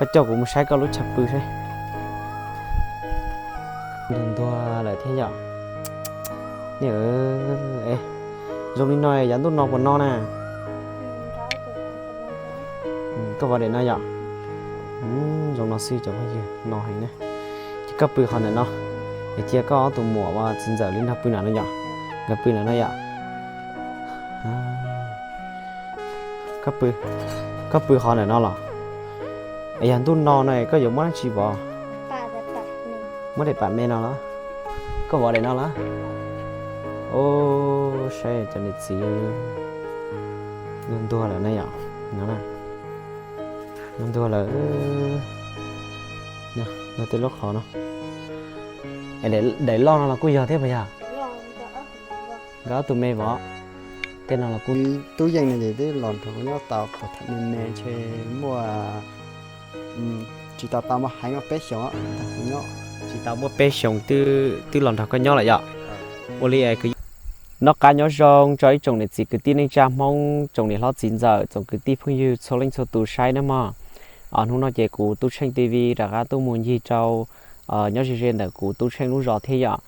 Koj coj kuv mus saib koj lub chaw pw seb. Ntuag ntuag lawm thiab yom. Niam, zoo li no yav ntuj no puas no na? Koj vov daim no yom. Zoo no xwb cov phooj ywg, no heev na. Ces koj pw qhov ntawm no, es cia koj ob tus muam uas txiv ntxawm li no pw ntawm no yom. Nkawd pw ntawm no yom. Koj pw qhov ntawm no los? Es yog ntuj no no koj yuav muab dab tsi vov? Muab daim pam me no los? Koj vov daim no los? Ub, saib cov niam txiv, ntuag ntuag lawm na yom. No, ntuag ntuag lawm. Ntuag tej lub qhov no. Daim loj no los kuj yog thiab puas yog? Nkawd ob tug me vov. Tej no los kuj, tub Yeej no ces twb los nrog kuv nyob tau puag thaum me me ntshe muaj, tsis tau tau muaj heev, muaj peb xyoos tau kuv nyob. Tsis tau muaj peb xyoos twb los nrog koj nyob lawm yom? Ua li, noj qab nyob zoo rau ib tsoom niam txiv kwv tij neej tsa Hmoob, tsoom niam hlob txiv ntxawm, tsoom kwv tij phooj ywg txhua leej txhua tus saib nawb mog. Hnub no ces kuv Tub Tsheej T V rov qab tuaj mus ncig rau nyob ze ze ntawm kuv Tub Tsheej lub zos thiab yom.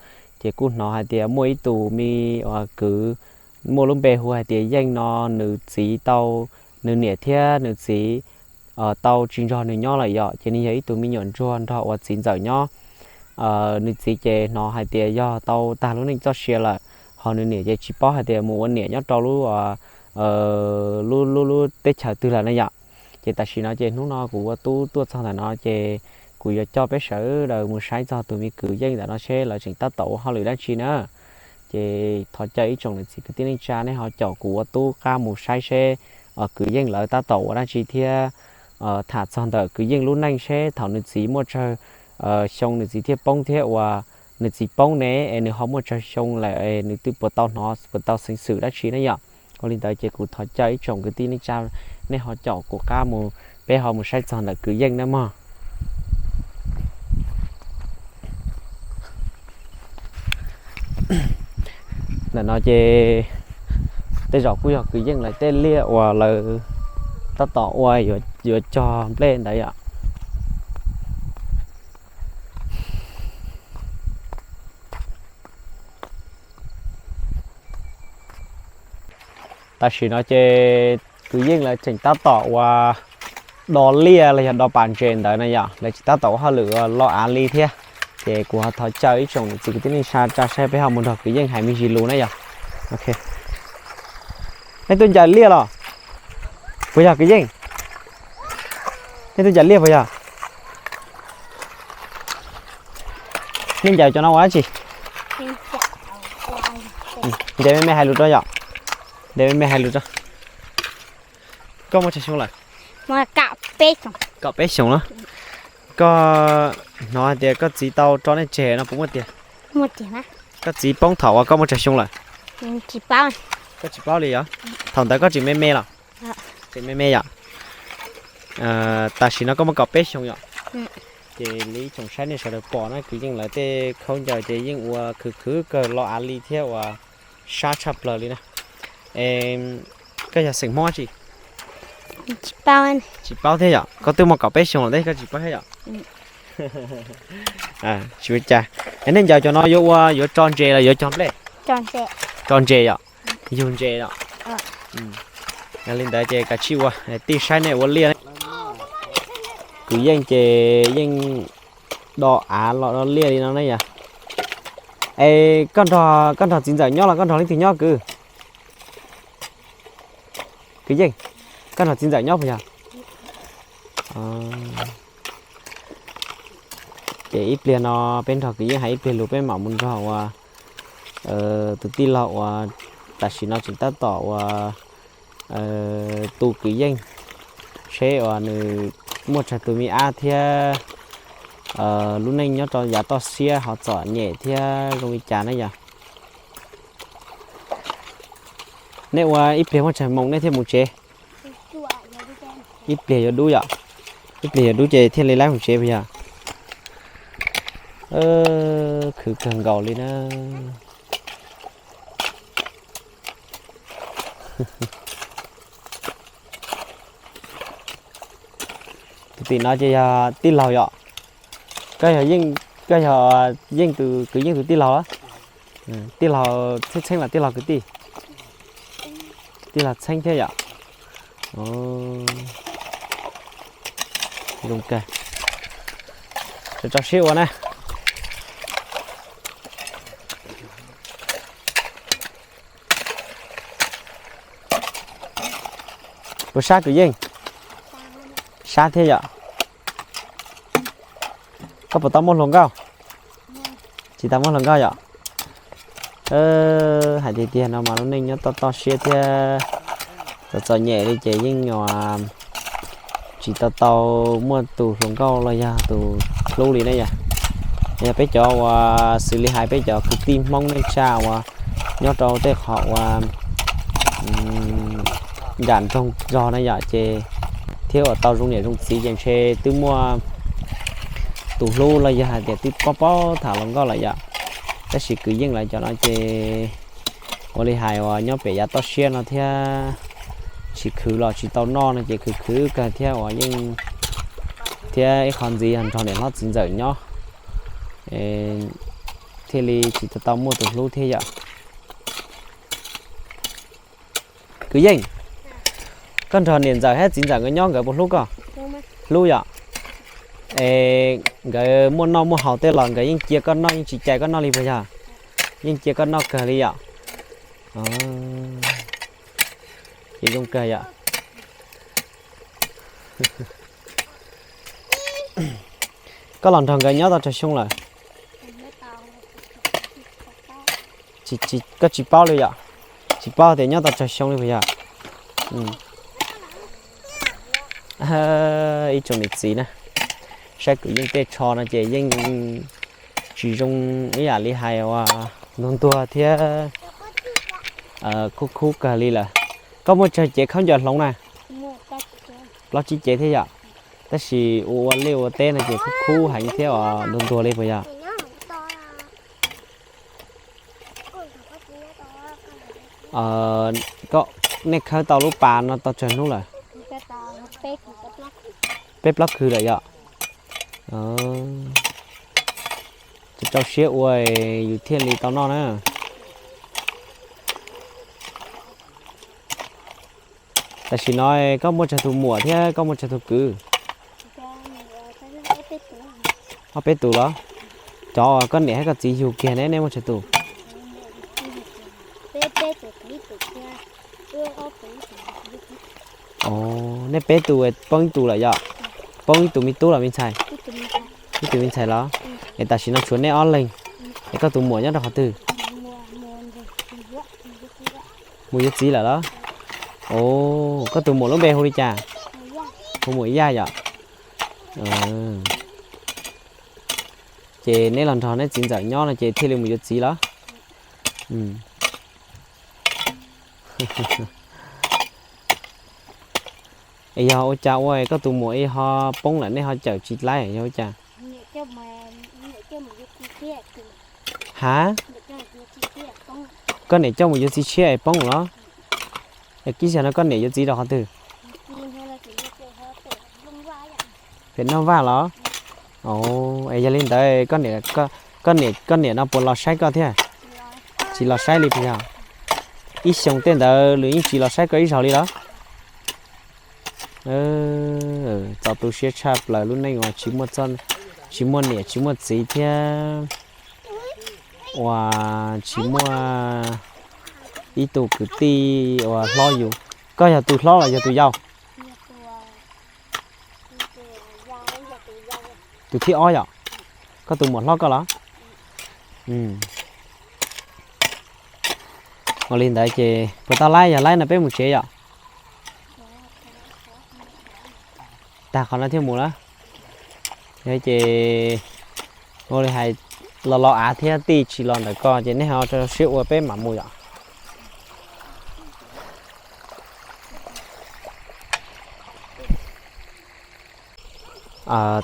Ces kuj hnov hais tias muaj ib tus me kwv muaj lub npe hu hais tias Yeej no, nws txiv tau, nws niam thiab nws txiv tau tsis nrog nws nyob lawm yom, ces nws yog ib tug me nyuam ntsuag nrog uas txiv ntxawm nyob. Nws txiv ces hnov hais tias yog tau tag lub neej txoj sia lawm, ho nws niam ces tsis paub hais tias mus ua niam nyob rau lub, lub, lub teb chaws twg lawm na yom. Ces tam sim no ces hnub no kuv ua tub tuaj txog ntawm no ces kuv yuav coj peb sawv daws mus saib txog tus me kwv Yeej ntawm no seb lawv tseem tab tom ua hauj lwm dab tsi na. Ces thov caw ib tsoom niam txiv kwv tij neej tsa nej ho caum kuv ua tub qab mus saib seb kwv Yeej lawv tab tom ua dab tsi thiab tham txog ntawm kwv Yeej lub neej seb thaum nws txiv muaj tsawg xyoo nws txiv thiaj poob thiab uas nws txiv poob ne es nws ho muaj tsawg xyoo lawm es nws twb puas tau hnov puas tau xeev xwm dab tsi na yom. Ua li ntawd ces kuv thov caw ib tsoom kwv tij neej tsa nej ho caum kuv qab mus, peb ho mus saib txog ntawm kwv Yeej na mog. Ntawm no ces tej zaum kuj yog kwv Yeej lawv tej liaj uas lawv tab tom ua yuav cog nplej ntawd yom. Tam sim no ces kwv Yeej lawv tseem tab tom ua do liaj los yog do pas ntses ntawd na yom, lawv tseem tab tom ua hauj lwm uas lo av li thiab. Ces kuv ho thov caw ib tsoom niam txiv kwv tij neej tsa tsa saib peb ho mus nrog kwv Yeej hais me ntsis lus na yom. Nej tuaj ncaws liaj los? Puas yog kwv Yeej? Nej tuaj ncaws liaj puas yog? Nej ncaws cov no ua dab tsi? Ncaws me me hais lus rau yom. Ncaws me me hais lus rau. Koj muaj tsawg xyoo lawm? Kaum peb xyoos los? Koj hnov hais tias koj txiv tau tso nej tseg no puas muaj tiag? Koj txiv poob thaum uas koj muaj tsawg xyoo lawm? Koj tsis paub li yom? Thaum ntawd koj tseem me me los? Tseem me me yom? Tam sim no koj muaj kaum peb xyoo yom? Ces li ib tsoom saib nej sawv daws pom na, kwv Yeej lawv tej khaub ncaws ces yeej ua khwv khwv kawg, lo av li thiab uas sab tshaj plaws li na. Koj yog xeem Hmoob tsi? Tsis paub thiab yom? Koj twb muaj kaum peb xyoos lawm ntag koj tsis paub thiab yom? Tsis ua cas. Nej ncaws cov no yuav ua, yuav tso ntses los yuav cog nplej? Tso ntses yom? Yug ntses yom? Yog li ntawd ces kav tsij ua, tij saib nej ua liaj. Kwv Yeej ces yeej do av los do liaj li no na yom. Es koj nrog txiv ntxawm nyob los koj nrog leej twg nyob kwv? Kwv Yeej, koj nrog txiv ntxawm nyob puas yog? Ces ib pliag no peb nrog kwv Yeej hais ib pliag lus peb mam mus nrog uas tus tij laug uas tam sim no tseem tab tom uas tu kwv Yeej seb uas nws muaj tsawg tus me ab thiab lub neej nyob rau yav toj siab ho txom nyem thiab zoo li cas na yom. Nej ua ib pliag muaj tsawg moos nej thiaj mus tsev? Ib pliag yuav dub yom? Ib pliag yuav dub ces thiaj li laib mus tsev puas yog? Khwv kawg nkaus li na. Tim no ces yog tij laug yom? Koj yog Yeej, koj yog Yeej tus, kwv Yeej tus tij laug los? Tij laug txheeb txheeb los tij laug kwv tij? Tij laug txheeb thiab yom? Zoo kawg. Tso siab ua na. Puas sab kwv Yeej? Sab thiab yom? Koj puas tau muaj hluas nkauj? Tsis tau muaj hluas nkauj yom? Hais tiag tiag no mas lub neej nyob toj toj siab thiab txom txom nyem li ces yeej tsis tau tau muaj tus hluas nkauj los yog tus hlub li ne yom. Yog peb cov uas xws li hais peb cov kwv tij Hmoob neej tsa uas nyob rau tej qhov uas nram nroog zog na yom, ces thiab uas tau zoo niam zoo txiv ces ntshe twb muaj tus hlub los yog hais tias twb paub paub tham hluas nkauj lawm yom. Tab sis kwv Yeej lawv cov no ces ua li hais uas nyob pem yav toj siab no thiab tsis khwv los tsis tau noj no ces khwv khwv kawg thiab uas yeej thiab ib qho ntxiv yog nrog niam hlob txiv ntxawm nyob thiaj li tsis tau tau muaj tus hlub thiab yom. Kwv Yeej, koj nrog niam ntxawm thiab txiv ntxawm nkawd nyob nkawd puas hlub koj? Hlub yom. Es nkawd muaj noj muaj haus tej los nkawd yeej cia koj noj yeej tsis cais koj noj li puas yog? Yeej cia koj noj kawg li yom. Ces zoo kawg yom. Koj los nrog nkawd nyob tau tsawg xyoo lawm? Koj tsis paub li yom? Tsis paub tias nyob tau tsawg xyoo li puas yog? Ib tsoom niam txiv na, saib kwv Yeej tej tsho no ces yeej tsis zoo ib yam li hais uas ntuag ntuag thiab khub khub kawg li lawm. Koj muaj tsawg cev khaub ncaws hloov na? Plaub tsib cev thiab yom. Tab sis ua ua liaj ua teb no ces khub khub heev thiab uas ntuag ntuag li puas yog? Koj, nej khawb tau lub pas no tau tsawg hnub lawm? Peb plaub khw lawm yom. Rau siab ua yus thiaj li tau noj na. Tam sim no koj muaj tsawg tus muam thiab koj muaj tsawg tus kwv? Ob peb tus los? Cov uas koj niam thiab koj txiv yug kiag ne nej muaj tsawg tus? Nej peb tus poob ib tus lawm yom? Poob ib tus me tub los me ntxhais? Ib tus me ntxhais los? Es tam sim no tshuav nej ob leeg. Es koj tus muam nyob rau qhov twg? Mus yuav txiv lawm los? Koj tus muam lub npe hu li cas? Hu Muam Yaj yom? Ces neb los nrog neb txiv ntxawm nyob no ces thiaj li mus yuav txiv los? Es yog ua cas ua koj tus muam ib ho poob lawm nej ho cawm tsis laib yog ua cas? Ha? Koj niam coj mus yuav txiv tshiab es poob los? Es kib zag no koj niam yuav txiv rau qhov twg? Pem Naj Vaj los? Es yog li ntawd koj niam, koj niam no puas los saib koj thiab? Tsis los saib li puas yog? Ib xyoo tej ntawd lawv yeej tsis los saib koj ib zaug li los? Txaus tu siab tshaj plaws lub neej uas tsis muaj niam tsis muaj txiv thiab uas tsis muaj ib tug kwv tij uas hlob yus. Koj yog tus hlob los yog tus yau? Tus thib ob yom? Koj tus muam hlob koj los? Ua li ntawd ces puas tau laib, yog laib no peb mus tsev yom? Tag qhov no thiaj mus lawm. Yog ces ua li hais los los av thiab tij tsis los ntawm ko ces nej ho rau siab ua peb mam mus yom.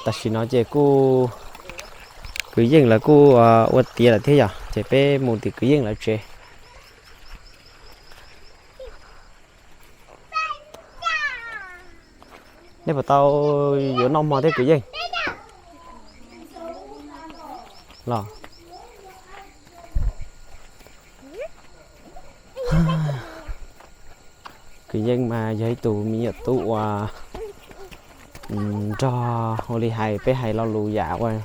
Tam sim no ces kuj kwv yeej lawv kuj ua tiav lawm thiab yom, ces peb mus tim kwv yeej lawv tsev. Nej puas tau yuav noj hmo thiab kwv Yeej? Los, kwv Yeej mas yog ib tug me nyuam tub uas nrog ua li hais peb hais lo lus yam uas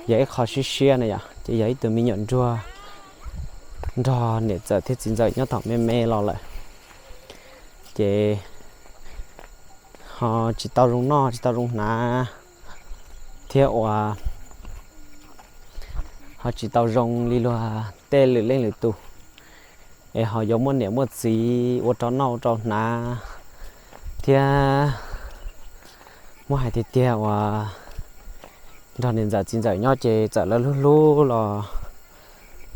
yog ib qho siab siab na yom, ces yog ib tug me nyuam ntsuag nrog niam ntxawm thiab txiv ntxawm nyob thaum me me los lawm, ces ho tsis tau zoo noj tsis tau zoo hnav thiab uas ho tsis tau zoo li luag tej lwm leej lwm tus, es ho yuav muaj niam muaj txiv ua rau noj ua rau hnav thiab. Muab hais tiag tiag uas nrog niam ntxawm txiv ntxawm nyob ces txawm lawv hlub hlub los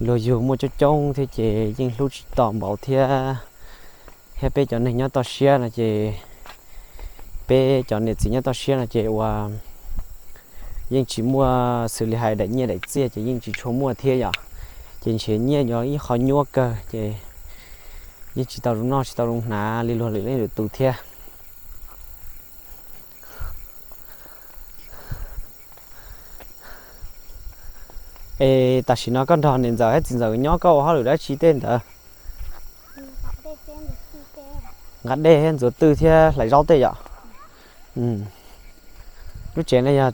luag yug muaj coob coob thiab ces yeej hlub tsis tau npaum thiab. Thiab peb cov neeg nyob toj siab no ces peb cov niam txiv nyob toj siab no ces uas yeej tsis muaj xws li hais daim nyiaj daim txiaj ces yeej tsis tshua muaj thiab yom. Ces nrhiav nyiaj yog ib qho nyuaj kawg ces yeej tsis tau zoo noj tsis tau zoo hnav li luag lwm leej lwm tus thiab. Es tam sim no koj nrog niam ntxawm thiab txiv ntxawm nyob koj ua hauj lwm dab tsi tej ntawd? Nqa dej thiab ntxuav twj thiab hlais zaub tej yom? Lub tsev no yog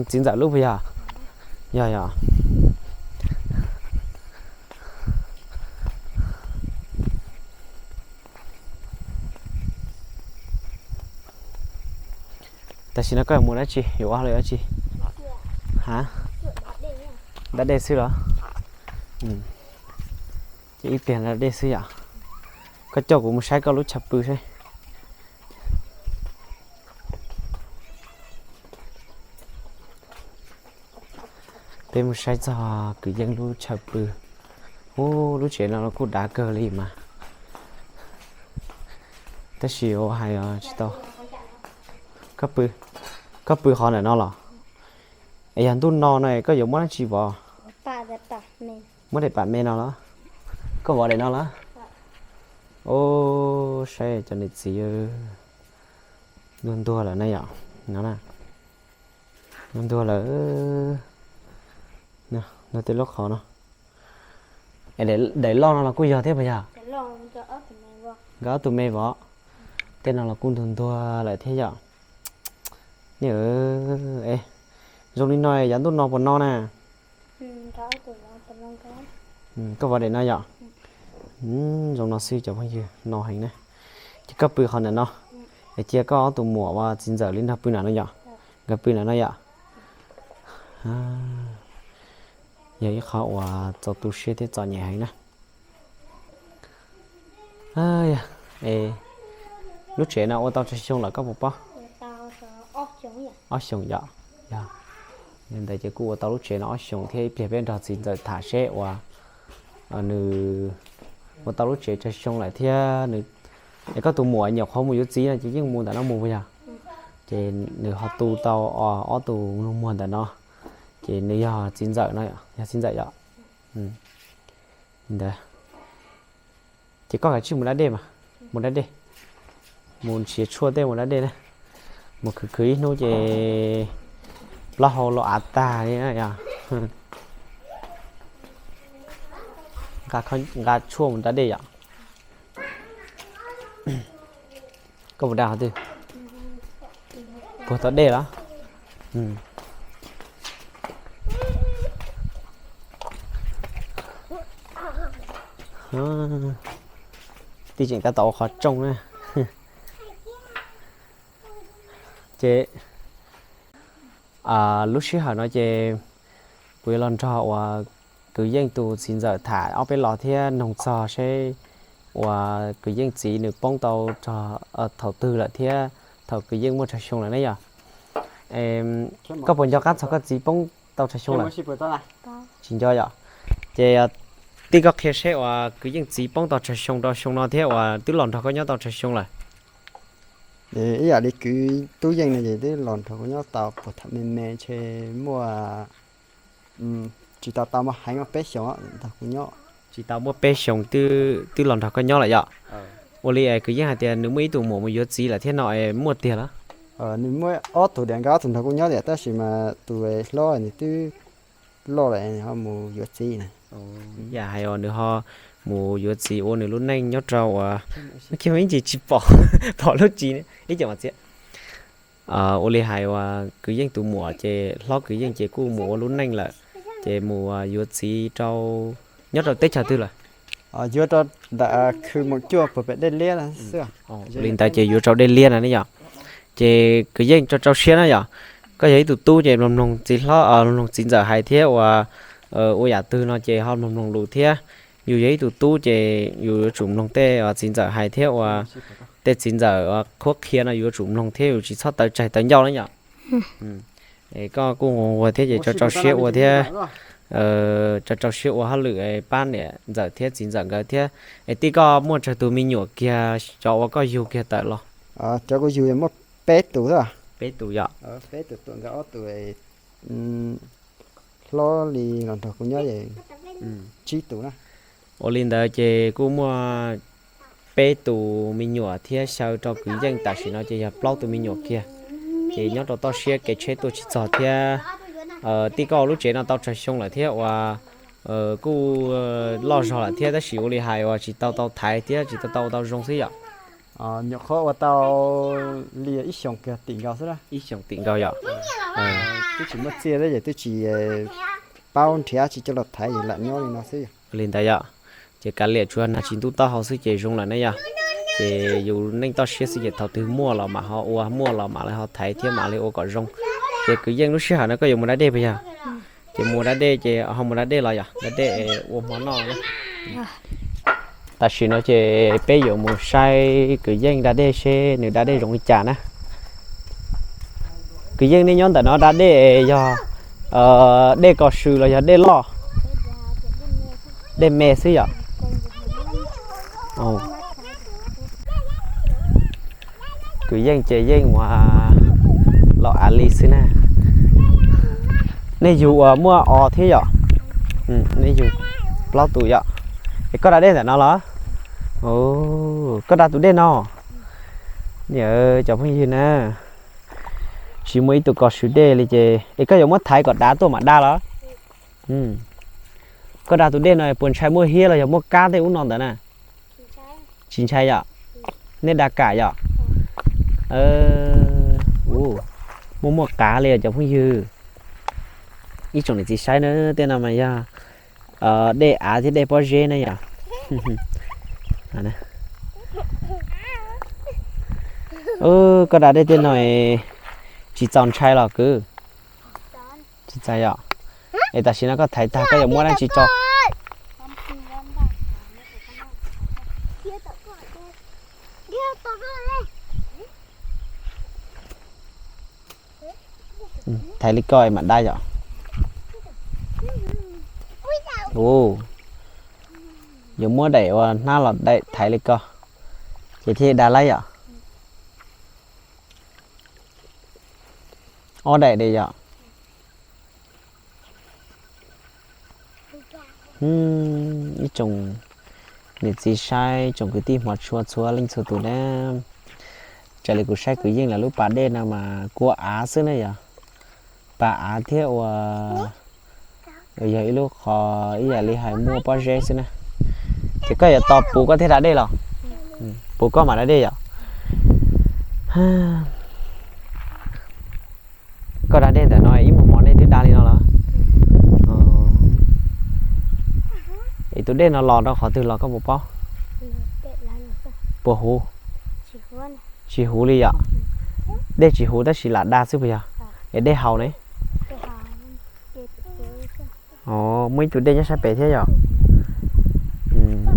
txiv ntxawm lub puas yog? Yog yog. Tam sim no koj yuav mus dab tsi, yuav ua hauj lwm dab tsi? Ha, da dej xwb los? Ces ib pliag da dej xwb yom. Koj coj kuv mus saib koj lub chaw pw seb. Peb mus saib txog kwv Yeej lub chaw pw. Ub, lub tsev no los kuj dav kawg li mas. Tab sis ua hais tsis tau. Koj pw, koj pw qhov ntawm no los? Es yog ntuj no no koj yuav muab dab tsi vov? Muab daim pam me no los? Koj vov daim no los? Ub, saib cov niam txiv ntuag ntuag lawm na yom. No, ntuag ntuag lawm. Ntuag tej lub qhov no. Daim loj no los kuj yog thiab puas yog? Nkawd ob tug me vov. Tej no los kuj ntuag ntuag lawm thiab yom. Niam, zoo li no yav ntuj no puas no na? Koj vov daim no yom? Zoo no xwb cov phooj ywg, no heev na. Ces koj pw qhov ntawm no, es cia koj ob tug muam uas txiv ntxawm li nrog pw ntawm no yom? Nkawd pw ntawm no yom? Yog ib qho uas txaus tu siab thiab txom nyem heev na. Lub tsev no ua tau tsawg xyoo lawm koj puas paub? Ob xyoos yom. Yog li ntawd ces kuj ua tau lub tsev no ob xyoos thiab, ib pliag peb nrog txiv ntxawm tham seb uas nws ua tau lub tsev tsawg xyoo lawm thiab nws, es koj tus muam nyuam qhuav mus yuav txiv no ces yeej mus ntawm no mus puas yog? Ces nws ho tu tau ob tug nus muag ntawm no, ces nws yog txiv ntxawm no, yog txiv ntxawm yom. Ntawd, ces koj kav tsij mus da dej mas, mus da dej, mus nrhiav tshuaj tej mus da dej na, mus khwv khwv ib hnub ces plaub hau los av tag li yog. Nqa tshuaj mus da dej yom. Koj puas da qhov twg? Puag tom dej los? Tij tseem tab tom ua qhov rooj na. Ces lub sij hawm no ces kuv yuav los nrog uas kwv Yeej tus txiv ntxawm tham ob peb los thiab noog txog seb uas kwv Yeej txiv nws poob tau thaum twg lawm thiab thaum kwv Yeej muaj tsawg xyoo lawm ne yom. Koj puas nco qab txog koj txiv poob tau tsawg xyoo lawm? Tsis nco yom. Ces tij koj qhia seb uas kwv Yeej txiv poob tau tsawg xyoo rau xyoo no thiab uas twb los nrog koj nyob tau tsawg xyoo lawm? Ib yam li kwv Tub Yeej no ces twb los nrog kuv nyob tau puag thaum me me ntshe muaj, tsis tau tau muaj heev, peb xyoos nrog kuv nyob. Tsis tau muaj peb xyoos twb los nrog koj nyob lawm yom? Ua li kwv Yeej hais tias nws muaj ib tug muam mus yuav txiv lawm thiab no es muaj tiag los? Nws muaj ob tug diam, nkawd ob tug nrog kuv nyob tiag, tab sis mas tus hlob nws twb loj lawm, ho mus yuav txiv na. Yam hais uas nws ho mus yuav txiv ua nws lub neej nyob rau uas, kiag ib ntsis tsis pom, pom lub tsis ib co mas txiab. Ua li hais uas kwv yeej tus muam ces hlob kwv yeej ces kuj mus ua lub neej lawm, ces mus yuav txiv rau, nyob rau teb chaws twg lawm? Yuav rau ntawm khw moos cuaj puag pem dej liab xwb. Li ntawd ces yuav rau dej liab na ne yom. Ces kwv yeej rau rau siab na yom. Koj yog ib tug tub ces mloog mloog txiv hlob, mloog mloog txiv ntxawm hais thiab uas ua yam twg no ces ho mloog mloog lus thiab. Yus yog ib tug tub ces yus yuav tsum mloog tej txiv ntxawm hais thiab uas tej txiv ntxawm qhuab qhia no yus yuav tsum mloog thiab, yus tsis txhob tawv tsaig tawv ncauj na yom. Koj kuj nquag thiab ces rau rau siab ua thiab, rau rau siab ua hauj lwm pab niam ntxawm thiab txiv ntxawm nkawd thiab. Es tij koj muaj tsawg tus me nyuam kiag cov uas koj yug kiag tawm los? Cov kuv yug muaj peb tus. Peb tus yom? Peb tus, tuam nkawd ob tus, hlob li los nrog kuv nyob tsib tus na. Ua li ntawd ces kuj muaj peb tus me nyuam thiab xyaw rau kwv yeej tam sim no ces yog plaub tus me nyuam kiag. Ces nyob rau toj siab kev tsheb tuaj tsis txog thiab. Tij koj ua lub tsev no tau tsawg xyoo lawm thiab uas kuj loj zog lawm thiab tab sis ua li hais uas tsis tau tau thaiv thiab tsis tau tau ua tau zoo xwb yom? Nyuam qhuav ua tau li ib xyoos kiag tim nkaus xwb na. Ib xyoos tim nkaus yom? Twb tsis muaj txiaj thiab ces twb tsis paub nrhiav tsis coj los thaiv, lam nyob li no xwb. Li ntawd yom? Ces kav liam tsuav nag tsis ntub taub hau xwb ces zoo lawm ne yom? Ces yus neej toj siab xwb ces thaum twg muaj los mam ho ua, muaj los mam li ho thaiv thiab mam li ua kom zoo. Ces kwv yeej lub sij hawm no koj yuav mus da dej puas yog? Ces mus da dej ces ho mus da dej los yom, da dej ua hmo noj. Tam sim no ces peb yuav mus saib kwv yeej da dej seb nws da dej zoo li cas na. Kwv yeej nej nyob ntawm no da dej yog dej kos sw los yog dej loj? Dej me xwb yom? Kwv yeej ces yeej ua los av li xwb na. Nej yug uas muaj os thiab yom? Nej yug plaub tus yom? Es koj da dej ntawm no los? Koj da tus dej no. Niam, cov phooj ywg na, tsis muaj ib tug kos swv dej li ces es koj yuav muab thaiv kom dav tuaj mam da los? Koj da tus dej no puas ntshai muaj hiab los yog muaj kab tej ub no ntawd na? Tsis ntshai yom? Nej da kam yom? Muaj muaj qav li os cov phooj ywg. Ib tsoom niam txiv saib na, tej no mas yog dej av thiab dej pob zeb na yom. Koj da dej tej no tsis txaus ntshai los kwv? Tsis txaus yom? Es tam sim no koj thaiv tag koj yuav muab dab tsi tso? Thaiv li koj mam da yom. Yuav muab daim ua hnab los daim thaiv li koj, ces thiaj da laib yom. Ob daim li yom. Ib tsoom niam txiv saib, tsoom kwv tij hmov tshua txhua leej txhua tus na, raws li kuv saib kwv yeej lawv lub pas dej no mas kua av xwb na yom. Pas av thiab ua yog ib lub qhov ib yam li hais muaj pob zeb xwb na. Ces koj yuav tos puv koj thiaj da dej los? Puv koj mam da dej yom? Koj da dej ntawm no ib hmos hmos nej twb da li no los? Es tus dej no los rau qhov twg los koj puas paub? Puas huv? Tsis huv li yom? Dej tsis huv tab sis lam da xwb puas yog? Es dej haus ne? Muaj ib tug dej nyob sab pem thiab yom?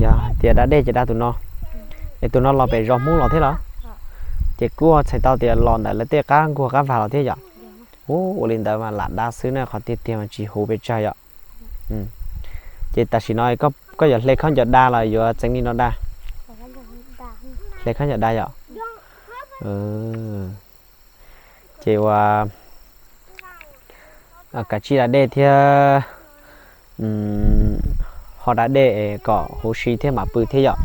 Yog tias da dej ces da tus no. Es tus no los pem zos Hmoob los thiab los? Ces kuj txhais tau tias los ntawm lawv tej qab nkuaj qab vag los thiab yom? Ua li ntawd mas lam da xwb na, qhov tiag tiag mas tsis huv pes tsawg yom. Ces tam sim no koj yuav hle khaub ncaws da los yuav txeev li no da? Hle khaub ncaws da yom? Ces ua kav tsij da dej thiab ho da dej kom huv si thiab mam pw thiab yom.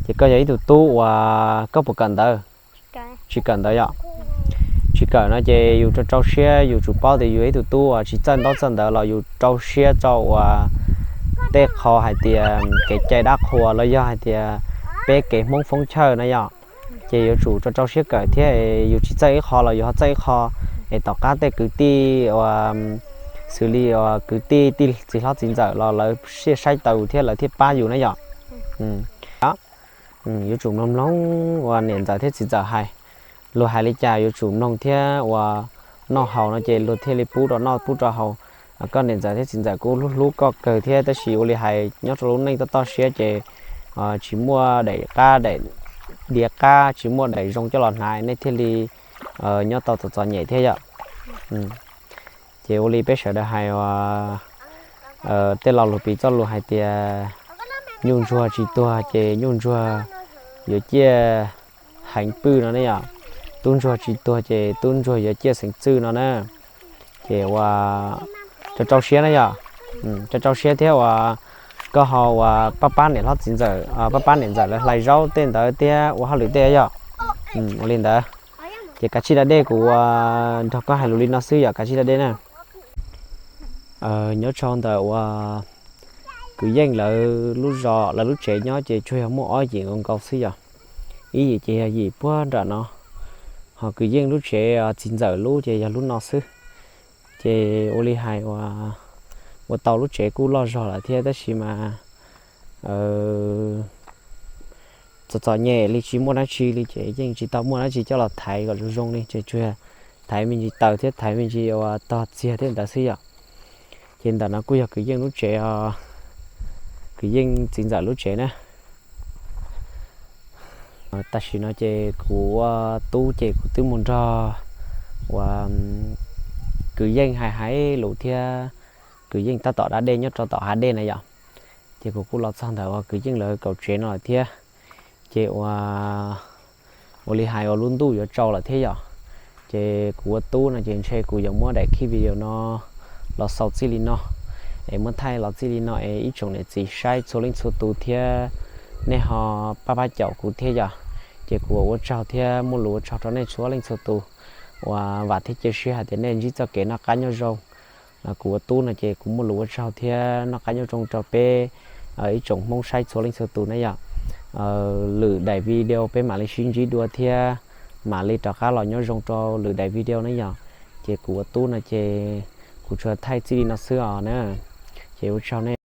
Ces koj yog ib tug tub uas koj puas kawm ntawv? Tsis kawm ntawv yom? tsis kawm no ces yus rau rau siab, yus tsum paub tias yus ib tug tub uas tsis txawj ntaub txawj ntawv los yus rau siab rau uas tej qho hais tias kev cai dab qhuas los yog hais tias peb kev Hmoob foob chawj na yom. Ces yuav tsum rau rau siab kawm thiab, yus tsis txawj ib qho los yus ho txawj ib qho, es tom qab tej kwv tij uas xws li uas kwv tij tij txiv hlob txiv ntxawm los lawv thiaj saib taus thiab lawv thiaj pab yus na yom. Yuav tsum mloog mloog uas niam ntxawm thiab txiv ntxawm hais, luag hais li cas yuav tsum mloog thiab uas noj haus no ces luag thiaj li pub rau noj pub rau haus. Koj niam ntxawm thiab txiv ntxawm kuj hlub hlub koj kawg thiab, tab sis ua li hais nyob rau lub neej toj toj siab ces tsis muaj daim qab daim diav qab, tsis muaj daim zoo coj los hnav nej thiaj li nyob tau txom txom nyem thiab yom. Ces ua li peb sawv daws hais uas tej lo lus piv txoj lus hais tias nyuj ntsuag tsis tuag ces nyuj ntsuag yuav ciaj heev pwj no ne yom. Tub ntsuag tsis tuag ces tub ntsuag yuav ciaj xeev txwj no na. Ces ua rau rau siab na yom, rau rau siab thiab uas koj ho uas pab pab niam hlob txiv ntxawm, pab pab niam ntxawm lawv hlais zaub tej ntawd thiab ua hauj lwm tej yom. Ua li ntawd, ces kav tsij da dej, kuv ua nrog koj hais lus li no xwb yom, kav tsij da dej na. Nyob rau ntawm uas kwv Yeej lawv lub zos lawv lub tsev nyob ces tsuas yog muaj ob yim nkaus nkaus xwb yom. Ib yim ces yog yim puag nram no, ho kwv Yeej lub tsev txiv ntxawm lub ces yog lub no xwb. Ces ua li hais uas ua tau lub tsev kuj loj zog lawm thiab tab sis mas txom txom nyem li tsis muaj dab tsi li ces yeej tsis tau muaj dab tsi coj los thaiv kom zoo zoo li ces tsuas thaiv me ntsis taws thiab thaiv me ntsis uas tog txiag thiab ntawd xwb yom. Ces ntawm no kuj yog kwv Yeej lub tsev, kwv Yeej txiv ntxawm lub tsev na. Tam sim no ces kuv ua tub ces kuv twb mus nrog uas kwv Yeej hais hais lus thiab kwv Yeej tab tom da dej nyob rau tom hav dej na yom. Ces kuv kuj los txog ntawm uas kwv Yeej lawv kaum tsev no lawm thiab. Ces ua ua li hais uas lub ntuj yuav tsaus lawm thiab yom. Ces kuv ua tub no ces ntshe kuv yuav muab daim clip video no los xaus txij li no, es muab thaij los txij li no es ib tsoom niam txiv saib txhua leej txhua tus thiab nej ho pab pab caum kuv thiab yom. Ces kuv ua tsaug thiab muaj lus ua tsaug rau nej txhua leej txhua tus uas vam thiab cia siab hais tias nej ntsib txoj kev noj qab nyob zoo. Kuv ua tub no ces kuv muaj lus ua tsaug thiab noj qab nyob zoo rau peb ib tsoom Hmoob saib txhua leej txhua tus na yom. Lwm daim video peb mam li sib ntsib dua thiab mam li rov qab los nyob zoo rau lwm daim video na yom. Ces kuv ua tub no ces kuv tsuas thaij txij li no xwb os na. Ces ua tsaug nej.